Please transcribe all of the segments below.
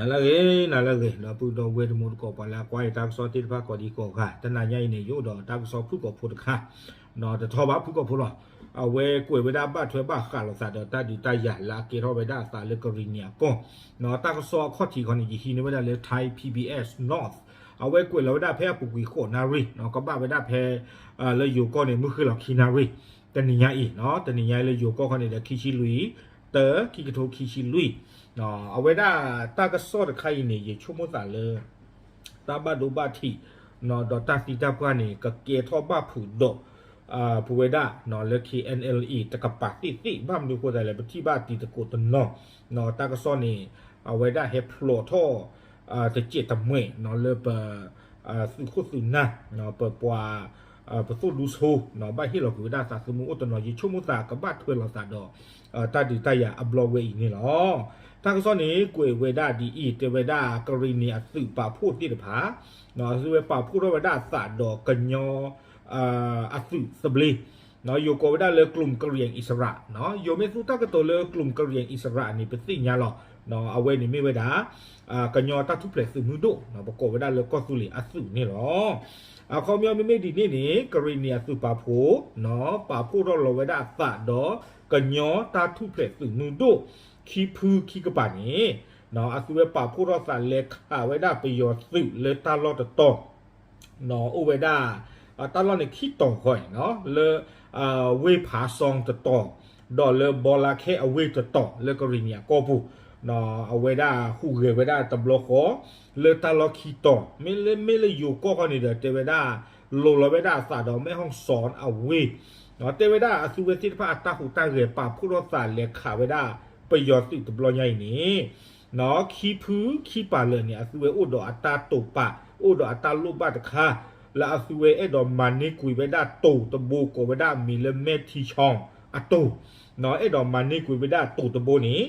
နၤလၢအဂ့ၤ နၤလၢအဂ့ၤ ဒီပုၢ်ဒီဝဲၢ်တံၤသကိး ပှၤလၢအကွၢ်ယတၢ်ကစီၣ်သ့ၣ်တဖၣ်ကိးဒံကိးဂၤ, တနၤညါအံၤန့ၣ် ယအိၣ်ဒီးတၢ်ကစီၣ်ဖုၣ်ကိာ်ဖိတခါ, တထီဘၣ်ဖုၣ်ကိာ်ဖိလီၤ. အဝဲကွဲးဝဲဒၣ်ဘၣ်ထွဲဘၣ်ဃးလိာ်သးဒီးတၢ်ဒုးတၢ်ယၤလၢအကဲထီၣ်ဝဲဒၣ်အသးလၢကရံၣ်နံၣ်အကီၢ်, တၢ်ကစီၣ်အခီၣ်ထံးခီန့ၣ် ယဟံးန့ၢ်ဝဲဒၣ်လၢ Thai PBS North, အဝဲကွဲးလီၤဝဲဒၣ်ဖဲအပူၤကွံာ်ဃိးနၣ်ရံၣ်, ကဘၣ်ဝဲဒၣ်ဖဲ လၢယိၤကီၢ်န့ၣ် မုၢ်ဃ့ၢ်လီၤခံနၣ်ရံၣ်, တနံၤညါအံၤ, တနံၤညါအံၤလၢယိၤကီၢ်ခီန့ၣ်ဒီး ခံဆံလွံၢ် တၢ ခံကထိခံဆံလွံၢ်, အဝဲဒၣ်တၢ်ကစီၣ်တခါအံၤန့ၣ် ယဆိကမိၣ်သးလၢ တၢ်ဘၣ်ဒိဘၣ်ထံး ဒီးတၢ်သံတၢ်ပှၢ်န့ၣ် ကကဲထီၣ်ဘၣ်ဖုးဒီး ပဝဲဒၣ်လၢ K N L A တကပၤသ့ၣ်သ့ၣ် ဘၣ်မနုၤအဃိသတးလဲၣ် ပထံၣ်ဘၣ်တံၤသကိးတနီၤ, တၢ်ကစီၣ်န့ၣ် အဝဲဒၣ်ဟဲဖျိးထီၣ် တစဲးတမှဲးလၢပ သုးခိၣ်သုးနၢ် ပပှၤ ပသိၣ်ဒူဆိ ဘၣ်ဟ့ၣ်လီၤကွံာ်ဝဲဒၣ်သးသမူအိၣ်တနီၤ ယဆိကမိၣ်သးကဘၣ်ထွဲလိာ်သးဒီး တၢ်ဒုးတၢ်ယၤအဘျီဝဲအံၤန့ၣ်လီၤ. တၢ်ကစီၣ်န့ၣ် ကွဲးဝဲဒၣ်ဒ်အံၤ တဲဝဲဒၣ်ကရံၣ်နံၣ်အသုးပာ်ဖှိၣ်သ့ၣ်တဖၣ် အသုဝဲပာ်ဖှိၣ်ထီၣ်ဝဲဒၣ်အသးဒီးကညီ အသုးသဘျ့, ယိၤကိးဝဲဒၣ်လၢ ကလုာ်ကရံၣ်အံၣ်စရ့လး, ယိၤမ့ၢ်သူတၢ်ကတိၤလၢကလုာ်ကရံၣ်အံၣ်စရ့လးန့ၣ် ပသ့ၣ်ညါလီၤ. အဝဲန့ၣ်မ့ၢ်ဝဲဒၣ် ကညီတၢ်ထူၣ်ဖျဲးသုးမုၢ်ဒိၣ် ပကိးဝဲဒၣ်လၢကီၢ်သူလ့ၤအသုးန့ၣ်လီၤ. အခီပညီမ့မ့ၢ်ဒ်န့ၣ်န့ၣ် ကရံၣ်နံၣ်အသုးပာ်ဖှိၣ် ပာ်ဖှိၣ်ထီၣ်လီၤဝဲဒၣ်အသးဒီး ကညီတၢ်ထူၣ်ဖျဲးသုးမုၢ်ဒိၣ် ခံဖုခံကပၤန့ၣ် အသုဝဲပာ်ဖှိၣ်ထီၣ်သးလဲၤခးဝဲဒၣ်ပယီၤသုးလၢတၢ်လီၢ်တတီၤ အိၣ်ဝဲဒၣ် တၢ်လီၢ်န့ၣ်ခံတီၤဃီ လၢ ဝ့ၢ်ဖးစီတတီၤ ဒီးလၢဘီလါခဲအဝ့ၢ်တတီၤ လၢကရံၣ်နံၣ်အကီၢ်ပူၤ, အဝဲဒၣ်ဟူးဂဲၤဝဲဒၣ်တဘျီဃီ လၢတၢ်လီၢ်ခံတီၤ မ့ၢ်လၢ မ့ၢ်လၢယိၤကီၢ်ဃီန့ၣ်ဒီး တဲဝဲဒၣ် လိၤလီၤဝဲဒၣ်အသးဒီး မဲၣ်ဟီၣ်စီၣ်အဝ့ၢ်, တဲဝဲဒၣ်အသုဝဲသ့ၣ်တဖၣ်အတၢ်ဟူးတၢ်ဂဲၤ ပာ်ဖှိၣ်ထီၣ်သးလဲၤခးဝဲဒၣ် ပယီၤသုးတဘျီညါအံၤန့ၣ် ခံဖုခံပၤလၢာ်န့ၣ် အသုဝဲအိၣ်ဒီးအတၢ်တိာ်ပာ် အိၣ်ဒီးအတၢ်လိၣ်ဘၣ်တခါ လၢအသုဝဲအဲၣ်ဒိးမၤန့ၢ်ကွံာ်ဝဲဒၣ်တိၤတဘိ ကိးဝဲဒၣ်မံၤလၢ မဲၣ်ထံဆီအတိၤ, အဲၣ်ဒိးမၤန့ၢ်ကွံာ်ဝဲဒၣ်တိၤတဘိန့ၣ်,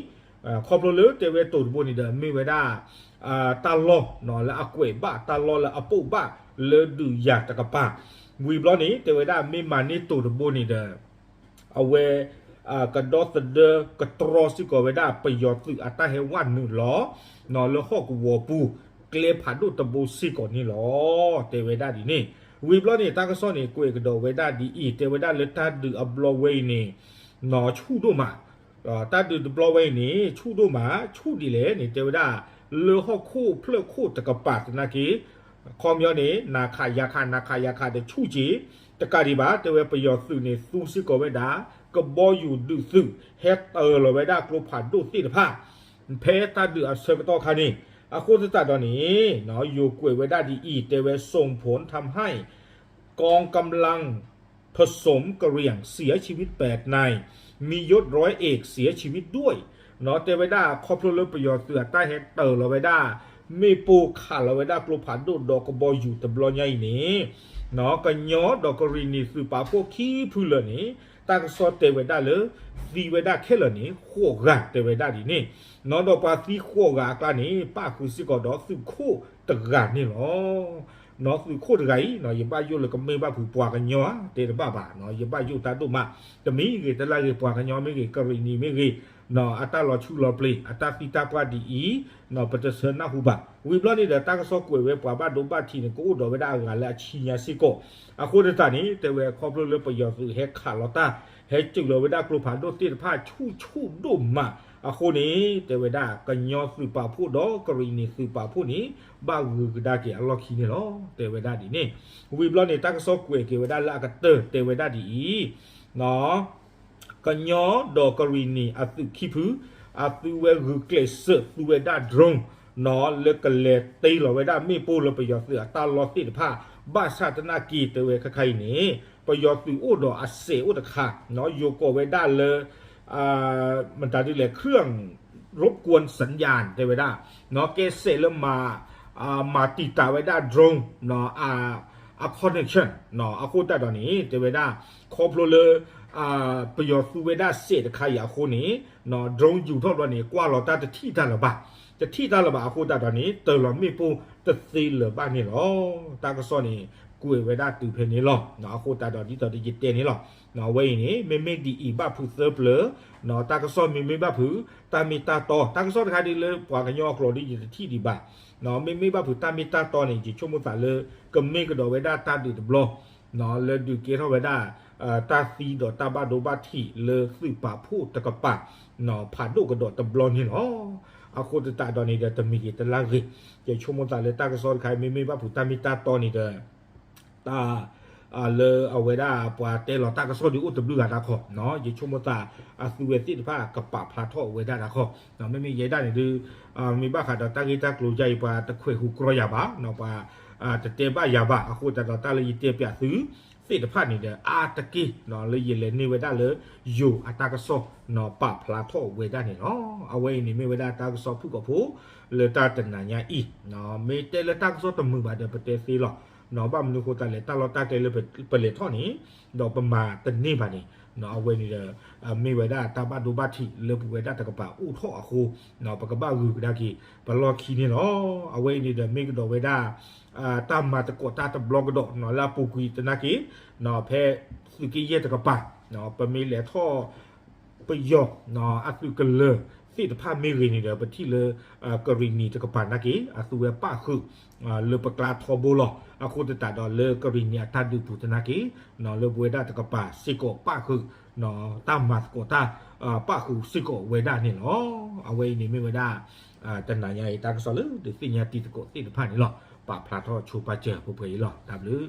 ခီဖျိလၢတဲဝဲတိၤတဘိန့ၣ်ဒီး မ့ၢ်ဝဲဒၣ် တၢ်လီၢ်လၢအကွဲးဘၣ် တၢ်လီၢ်လၢအပိာ်ဘၣ် လၢဒုးယၤတကပၤ, ဝံၤဘျီန့ၣ် တဲဝဲဒၣ်မ့ၢ်မၤန့ၢ်တိၤတဘိန့ၣ်ဒီး အဝဲ ကဒီသဒၢကတြီစ့ၢ်ကီးဝဲဒၣ်ပယီၤသုးအတၢ်ဟဲဝဲနုာ်လီၤ လၢဟီၣ်ကဝီၤပူၤ ကျဲဖးဒိၣ်တဘိစ့ၢ်ကီးန့ၣ်လီၤ. တဲဝဲဒၣ်ဒ်န့ၣ်, ဝံၤဘျီန့ၣ် တၢ်ကစီၣ်န့ၣ် ကွဲးကဒီးဝဲဒၣ်ဒ်အံၤ တဲဝဲဒၣ်လၢတၢ်ဒုးအဘျီဝဲအံၤန့ၣ် ဆူၣ်ဒိၣ်မး, တၢ်ဒုးတဘျီဝဲအံၤန့ၣ် ဆူၣ်ဒိၣ်မး ဆူၣ်ဒ်လဲၣ်န့ၣ် တဲဝဲဒၣ် လၢဟီၣ်ခိၣ်ဖျၢၣ်ခိၣ်တကပၤသနာ်က့ ခီပညီန့ၣ် နၤခးယၤခး နၤခးယၤခးဒီးဆူၣ်က့ၤ, တကးဒံးဘၣ် တဲဝဲပယီၤသုးန့ၣ် သူစ့ၢ်ကီးဝဲဒၣ် ကဘီယူၤဒုးသုး ဟဲတၢၤလီၤဝဲဒၣ်ကျိဖးဒိၣ်သ့ၣ်တဖၣ် ဖဲတၢ်ဒုးအဆၢကတီၢ်ခါန့ၣ်, အဃိသတးဒီးန့ၣ် ယိၤကွဲးဝဲဒၣ်ဒ်အံၤ တဲဝဲ ส่งผลทำให้ กองกำลังผสมกะเหรี่ยงเสียชีวิตแปดนาย มียศร้อยเอกเสียชีวิตด้วย တဲဝဲဒၣ်ခီဖျိလၢပယီၤသုးအတၢ်ဟဲတၢၤလီၤဝဲဒၣ် မ့ၣ်ပိၢ်ခးလီၤဝဲဒၣ်ကျိဖးဒိၣ်ဒီးကဘီယူၤတဘျီညါအံၤန့ၣ် ကညီဒီးကရံၣ်နံၣ်သုးပာ်ဖှိၣ်ခံဖုလၢာ်န့ၣ် တၢ်ကစီၣ်တဲဝဲဒၣ်လၢ သံဝဲဒၣ်ခဲလၢာ်န့ၣ် ဃိးဂၤတဲဝဲဒၣ်ဒ်န့ၣ်, ဒီးပှၤသံဃိးဂၤအကျါန့ၣ် ပၣ်ဃုာ်စ့ၢ်ကီးဒီးသုးခိၣ်တဂၤန့ၣ်လီၤ. သုးခိၣ်တဂၤအံၤ ယဘၣ်ယိၣ်လၢကမ့ၢ်ဘၣ်ဖုးပှၤကညီဧါ တဲတဘၣ်ဘၣ်, ယဘၣ်ယိၣ်တၢ်ဒိၣ်မး, တမံၤဂ့ၤတလၢ်ဂ့ၤ ပှၤကညီမ့ၢ်ဂ့ၤ ကရံၣ်နံၣ်မ့ၢ်ဂ့ၤ အတၢ်လီၤဆူလီၤပျ့ၤ အတၢ်သံတၢ်ပှၢ်ဒ်အံၤ ပတဆၢနၢ်ဟူဘၣ်. ဝံၤဘျီန့ၣ်ဒီး တၢ်ကစီၣ်ကွဲးဝဲပှၤဘၣ်ဒိဘၣ်ထံးန့ၣ် ကအိၣ်ဒီးဝဲဒၣ်အဂၤလၢအဆံညါစ့ၢ်ကီး, အဃိသတးန့ၣ် တဲဝဲခီဖျိလၢပယီၤသုးဟဲခးလီၤတၢ် ဟဲစုးလီၤဝဲဒၣ်ကျိဖးဒိၣ်သ့ၣ်တဖၣ်ဆူၣ်ဆူၣ်ဒိၣ်မး, အဃိန့ၣ် တဲဝဲဒၣ် ကညီသုးပာ်ဖှိၣ်ဒီးကရံၣ်နံၣ်သုးပာ်ဖှိၣ်န့ၣ် ဘၣ်ဂုၤကဒါက့ၤအလီၢ်ခံန့ၣ်လီၤ တဲဝဲဒၣ်ဒ်န့ၣ်. ဝံၤဘျီန့ၣ် တၢ်ကစီၣ်ကွဲးက့ၤဝဲဒၣ်လၢအကတၢၢ်တဲဝဲဒၣ်ဒ်အံၤ ကညီဒီးကရံၣ်နံၣ်အသုးခံဖု အသုဝဲဂုာ်ကျဲးစၢးသူဝဲဒၣ် drone လၢကလဲၤတ့လီၤဝဲဒၣ်မ့ၣ်ပိၢ်လၢပယီၤသုးအတၢ်လီၢ်သ့ၣ်တဖၣ် ဘၣ်ဆၣ်သနာ်က့တဲဝဲခဲခါအံၤန့ၣ် ပယီၤသုးအိၣ်ဒီးအစဲးအိၣ်တခါ ယိၤကိးဝဲဒၣ်လၢ မတၤဒ်လဲၣ် เครื่องรบกวนสัญญาณ တဲဝဲဒၣ် ကဲစဲးလၢမၤ မၤတံာ်တာ်ဝဲဒၣ် drone အ connection အဃိသတးဒီးန့ၣ် တဲဝဲဒၣ် ခီဖျိလၢ ပယီၤသူဝဲဒၣ်စဲးတခါအံၤအဃိန့ၣ် drone ယူၤထီၣ်ဘျီန့ၣ် ကွၢ်လီၤတၢ်တထံၣ်တၢ်လၢၤဘၣ်, တထံၣ်တၢ်လၢၤဘၣ်အဃိသတးဒီးန့ၣ် တ့ၢ်လီၤမ့ၣ်ပိၢ်တသ့လၢၤဘၣ်န့ၣ်လီၤ. တၢ်ကစီၣ်န့ၣ် ကွဲးဝဲဒၣ်တုၤဖဲန့ၣ်လီၤ. အဃိသတးဒီးဒ်သိးဒီးယတဲန့ၣ်လီၤ. အဝဲအံၤန့ၣ် မ့မ့ၢ်ဒ်အံၤဘၣ်ဖုးသၢပျၢၤ, တၢ်ကစီၣ်မ့မ့ၢ်ဘၣ်ဖုး တၢ်မ့ၢ်တၢ်တီ, တၢ်ကစီၣ်တခါဒ်လၢပှၤကညီအကျိာ်ဒ်ယတထံၣ်ဒံးဘၣ်. မ့မ့ၢ်ဘၣ်ဖုးတၢ်မ့ၢ်တၢ်တီန့ၣ် ယဆိကမိၣ်သးလၢ ကမ့ၢ်ကဒီးဝဲဒၣ်တၢ်ဒုးတဘျီ လၢဒုးကဲထီၣ်ဝဲဒၣ် တၢ်သံဒီးတၢ်ဘၣ်ဒိဘၣ်ထံးလၢသုးပာ်ဖှိၣ်တကပၤ ဖးဒိၣ်ကဒီးတဘျီန့ၣ်လီၤ. အဃိသတးဒီးန့ၣ်ဒီး တမံၤဂ့ၤတလါဂ့ၤ, ယဆိကမိၣ်သးလၢတၢ်ကစီၣ်တခါ မ့မ့ၢ်ဘၣ်ဖုးတၢ်မ့ၢ်တၢ်တီန့ၣ်ဒီး တၢ် လၢအဝဲဒၣ်ပှၤတဲလီၤတၢ်ကစီၣ်ဒုးအိၣ်တဘျုးဂၤတၢ်ခီ, ယဆိကမိၣ်သး အသုဝဲသ့ၣ်တဖၣ်ကပာ်ဖျါထီၣ်ဝဲဒၣ်တၢ်ခီ, မ့မ့ၢ်ယဲဒၣ်န့ၣ်ဒုး မ့ၢ်ဘၣ်ဃးဒီးတၢ်ဂ့ၢ်တၢ်ကျိၤယါအံၤ ပှၤတခွဲးဟူးကြီယၤဘၣ်, ပှၤတတဲဘၣ်ယၤဘၣ်. အဃိသတးဒီးတၢ်လၢယတဲပၠးသုသ့ၣ်တဖၣ်န့ၣ်ဒီး အါတက့ၢ် လၢယလဲၤန့ၢ်ဝဲဒၣ်လၢ ယိၤအတၢ်ကစီၣ် ပာ်ဖျါထီၣ်ဝဲဒၣ်န့ၣ်လီၤ. အဝဲအံၤန့ၣ်မ့ၢ်ဝဲဒၣ်တၢ်ကစီၣ်ဖုၣ်ကိာ်ဖိ လၢတၢ်တနၤညါအံၤ, မ့ၢ်တဲလၢတၢ်ကစီၣ်တမုာ်ဘၣ်ဒီး ပတဲသ့လီၤ. ဘၣ်မနုၤအဃိသတးလဲၣ် တၢ်လီၢ်တၢ်ကျဲလၢပလဲၤထီၣ်န့ၣ် ဒီးပမၤတန့ၢ်ဘၣ်န့ၣ် အဝဲန့ၣ်ဒီး မ့ၢ်ဝဲဒၣ်တၢ်ဘၣ်ဒိဘၣ်ထံးလၢပဝဲဒၣ်တကပၤအိၣ်ထီၣ်အဃိ ပကဘၣ်ဂုာ်ကဒါက့ၤ ပလီၢ်ခံန့ၣ်လီၤ. အဝဲအံၤန့ၣ်ဒီး မ့ၢ်ကဒီးဝဲဒၣ် တၢ်မၤသကိးတၢ်တဘျီကဒီး လၢအပူၤကွံာ်သနာ်က့ ဖဲသုးက့ယဲၢ်တကပၤ ပမ့ၢ်လဲၤထီၣ် ပယီၤ အသုးကလၢၤသ့ၣ်တဖၣ်မ့ၢ်ဂ့ၤန့ၣ်ဒီး ပထံၣ်လၢ ကရံၣ်နံၤတကပၤသနာ်က့ အသုဝဲပၣ်ဃုာ် လၢပကျါထီဘိလီၤ. အဃိသတးဒီးလၢကရံၣ်နံၤအတၢ်ဒုးပူၤသနာ်က့ လၢပဝဲဒၣ်တကပၤစ့ၢ်ကီးပၣ်ဃုာ် တၢ်မၤသကိးတၢ် ပၣ်ဃုာ်စ့ၢ်ကီးဝဲဒၣ်န့ၣ်လီၤ. အဝဲအံၤန့ၣ်မ့ၢ်ဝဲဒၣ် တနၤညါအံၤတၢ်ကစီၣ်လၢဒုးသ့ၣ်ညါတံၤသကိးသ့ၣ်တဖၣ်န့ၣ်လီၤ. ပာ်ဖျါထီၣ်ဆိပာ်စၢၤပှဲၤပှဲၤအံၤလီၤ. တၢ်ဘျုး